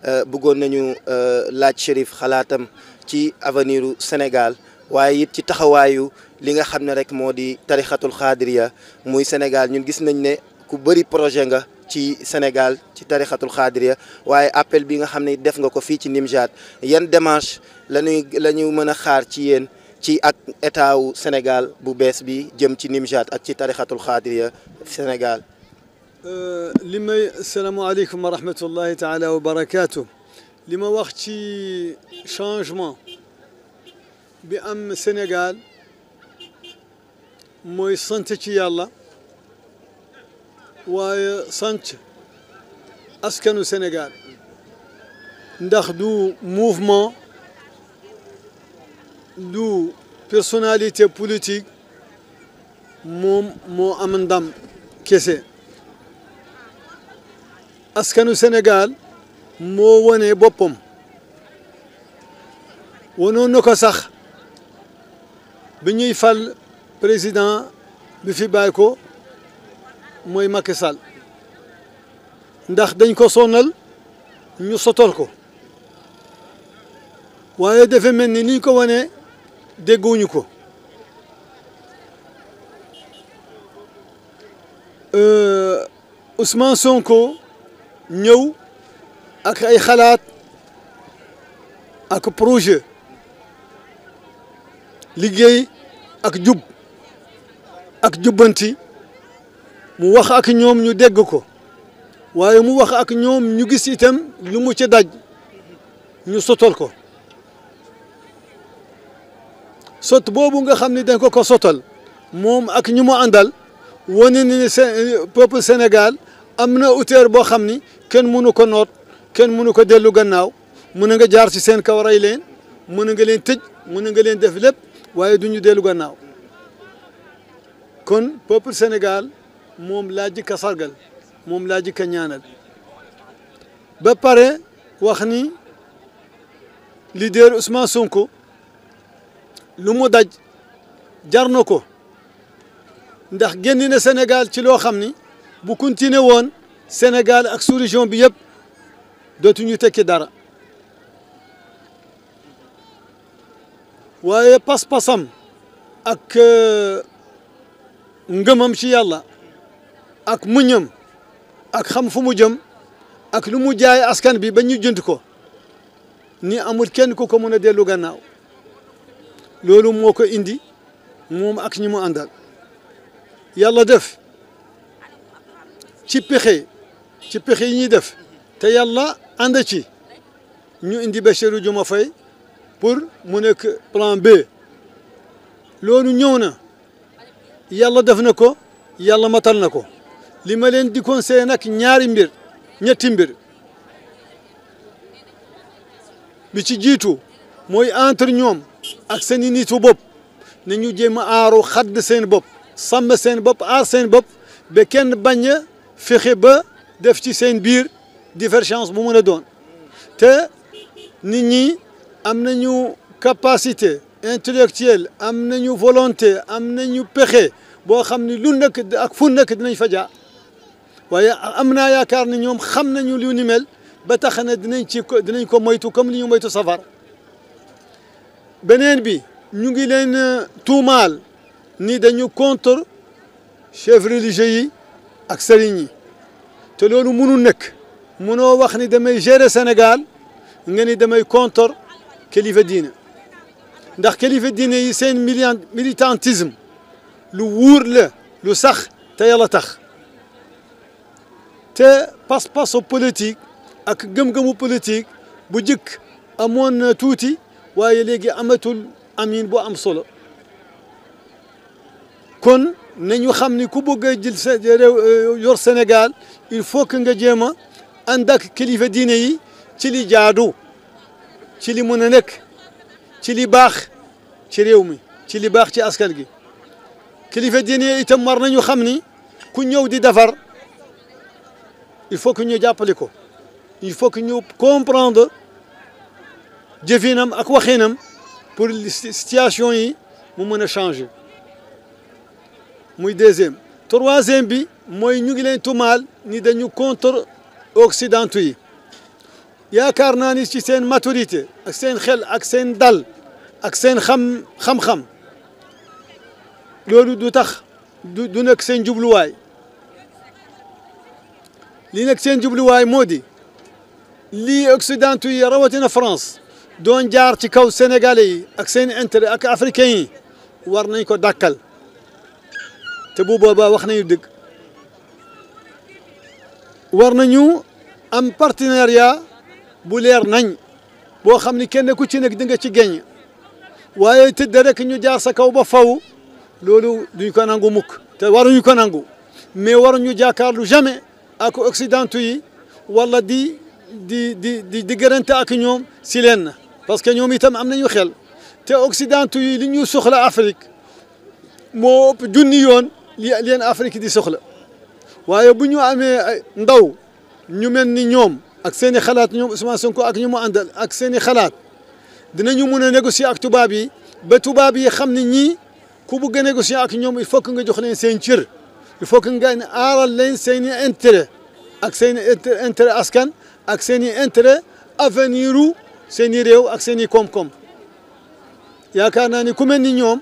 bëggoon nañu laaj Chérif xalaatam ci avenir u Sénégal waaye it ci taxawaayu li nga xam ne rek moo di tarixatul xaadiriya muy Sénégal ñun gis nañ ne ku bëri projet nga ci Sénégal ci tarixatul xaadiriya waaye appel bi nga xam ne def nga ko fii ci Nimjaat yan démarche la ñu mën a xaar ci yéen ci ak état wu Sénégal bu bees bi jëm ci Nimjaat ak ci tarixatul xaadiriya Sénégal. li may asalaamaaleykum wa rahmatullahi taala wa barakaatu. li ma wax ci changement bi am Sénégal mooy sant ci yàlla waaye sant askanu Sénégal ndax du mouvement du personnalité politique moom moo am ndam kese askanu Sénégal moo wone boppam wonoon na ko sax bi ñuy fal président bi fi bàyyi ko mooy Macky Sall ndax dañ ko sonal ñu sotol ko waaye dafa mel ni ñu ko wane dégguñu ko Ousmane Sonko ñëw ak ay xalaat ak projet liggéey ak jub ak jubbanti mu wax ak ñoom ñu dégg ko waaye mu wax ak ñoom ñu gis itam lu mu ci daj ñu sotol ko sot boobu nga xam ne dañ ko sotal moom ak ñu mu àndal wane ni peuple Sénégal am na hauteur boo xam ni kenn mënu ko noot kenn mënu ko dellu gannaaw mën nga jaar ci seen kaw rey leen mën nga leen tëj mën nga leen def lépp waaye du ñu dellu gannaaw kon peuple Sénégal moom laa jëkk a sargal moom laa jëkk a ñaanal ba pare wax ni leader Ousmane Sonko lu mu daj jar na ko ndax génn na Sénégal ci loo xam ni bu continué woon Sénégal ak sous-région bi yëpp dootuñu tekki dara waaye pas-pasam ak ngëmam ci yàlla ak muñam ak xam fu mu jëm ak lu mu jaay askan bi ba ñu jënd ko ni amul kenn ku ko mën a dellu gannaaw loolu moo ko indi moom ak ñi mu àndal yàlla def ci pexe yi ñuy def te yàlla ànd ci ñu indi Bassirou Diomaye Faye pour mu nekk plan B loolu ñëw na yàlla def na ko yàlla matal na ko li ma leen di conseiller nag ñetti mbir bi ci jiitu mooy entre ñoom ak seen i nitu bopp na ñu jéem a aaru xadd seen bopp sàmm seen bopp aar seen bopp ba kenn bañ a fexe ba def ci seen biir divergence bu mën a doon te nit ñi am nañu capacité intellectuelle am nañu volonté am nañu pexe boo xam ni lu nekk ak fu nekk dinañ fa jaar waaye am naa yaakaar ne ñoom xam nañu lu ni mel ba tax na dinañ ko moytu comme li ñu moytu safar beneen bi ñu ngi leen tuumaal ni dañu contre chef religieux yi ak sëriñ yi te loolu mënul nekk mënoo wax ni damay gérer Sénégal nga ni damay contre kilifa diine ndax kilifa diine yi seen militantisme lu wuur la lu sax te yàlla tax te pas-pasu politique ak gëm-gëmu politique bu jëkk amoon na tuuti waaye léegi amatul amin bu am solo kon nañu xam ni ku bëgg a jël yor Sénégal il faut que nga jéem a ànd ak kilifa diine yi ci li jaadu ci li mën a nekk ci li baax ci réew mi ci li baax ci askan gi kilifa diine yi itam war nañu xam ni ku ñëw di defar il faut que ñu jàppale ko il faut que ñu comprendre jëfinam ak waxinam pour situation yi mu mën a changer muy deuxième troisième bi mooy ñu ngi leen tumaal ni dañu contre occidentaux yi yaakaar naa ni ci seen maturité ak seen xel ak seen dal ak seen xam-xam loolu du tax du nekk seen jubluwaay li nekk seen jubluwaay moo di lii occidentaux yi rawatina France doon jaar ci kaw sénégalais yi ak seen intérêt ak africains yi war nañ ko dàkkal te bu boobaa wax nañu dëgg war nañu am partenariat bu leer nañ boo xam ni kenn ku ci nekk di nga ci génn waaye tëdd rek ñu jaar sa kaw ba faw loolu duñ ko nangu mukk te waruñu ko nangu mais waruñu jàkkaarlu jamais ak occidentaux yi wala di gërante ak ñoom si leen parce que ñoom itam am nañu xel te occidentaux yi li ñu soxla Afrique moo ëpp junni yoon leen Afrique di soxla waaye bu ñu amee ndaw ñu mel ni ñoom ak seen i xalaat ñoom Ousmane Sonko ak ñu mu àndal ak seen i xalaat dinañu mun a négocier ak tubaab yi ba tubaab yi xam ne ñii ku bëgg a négocier ak ñoom il faut que nga jox leen seen cër il faut que nga aaral leen seen i intérêt ak seen i intérêt askan ak seen i intérêt avenir u seen i réew ak seen i koom-koom yaakaar naa ni ku mel ni ñoom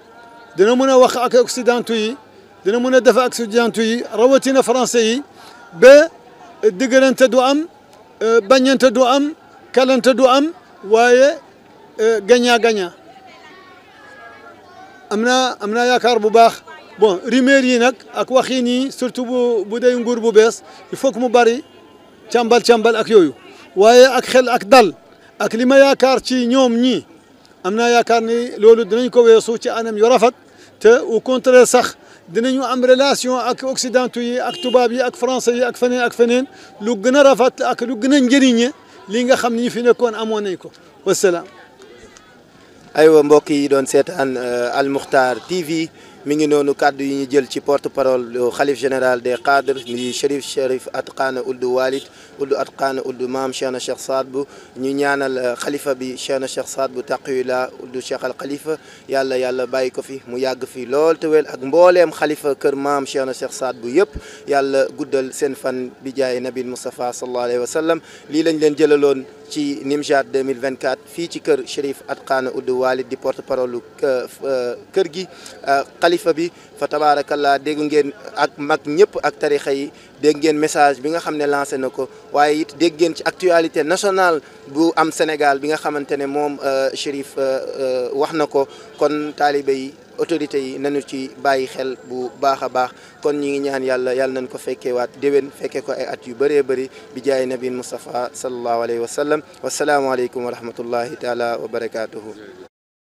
dina mën a wax ak occidentaux yi dina mën a def ak occidentaux yi rawatina français yi ba diggante du am bañante du am kalante du am waaye gagnant-gagnant am naa yaakaar bu baax bon rumeur yi nag ak waxin yi surtout bu dee nguur bu bees il faut que mu bari càmbal ak yooyu waaye ak xel ak dal ak li ma yaakaar ci ñoom ñii am naa yaakaar ni loolu dinañ ko weesu ci anam yu rafet te au contraire sax dinañu am relation ak occidentaux yi ak tubaab yi ak français yi ak feneen lu gën a rafet ak lu gën a njëriñe li nga xam ni ñu fi nekkoon amoon nañ ko wasalaam. aywa mbokk yi doon seetaan Al Moukhtar TV mi ngi noonu kàddu yi ñu jël ci porte parole xalif général des cadres di Cherif Atqana Ould Walid Ould Atqana Ould maam Cheikhna Cheikh Saad Bou ñu ñaanal xalifa bi Cheikhna Cheikh Saad Bou taqiyullah Ould Cheikh al Khalifa yàlla bàyyi ko fi mu yàgg fi lool te wel ak mbooleem xalifa kër maam Cheikhna Cheikh Saad Bou yëpp yàlla guddal seen fan bi jaay nabil Moustapha sallallahu alayhi wa sallam lii lañ leen jëlaloon ci Nimjat 2024 fii ci kër Cherif Atqana Ould Walid di porte parole kër gi xalifa bi fa tabarakallah dégg ngeen ak mag ñëpp ak tarixa yi dégg ngeen message bi nga xam ne lancé na ko waaye it dégg ngeen ci actualité nationale bu am Sénégal bi nga xamante ne moom Cherif wax na ko kon taalibe yi autorités yi nañu ci bàyyi xel bu baax a baax kon ñi ngi ñaan yàlla nañ ko fekkee waat déwén fekkee ko ay at yu bëree bëri bi jaay nabi Mustafa sallallahu alayhi wa sallam wasalaamualeykum wa rahmatullahi taala wa barakatuhu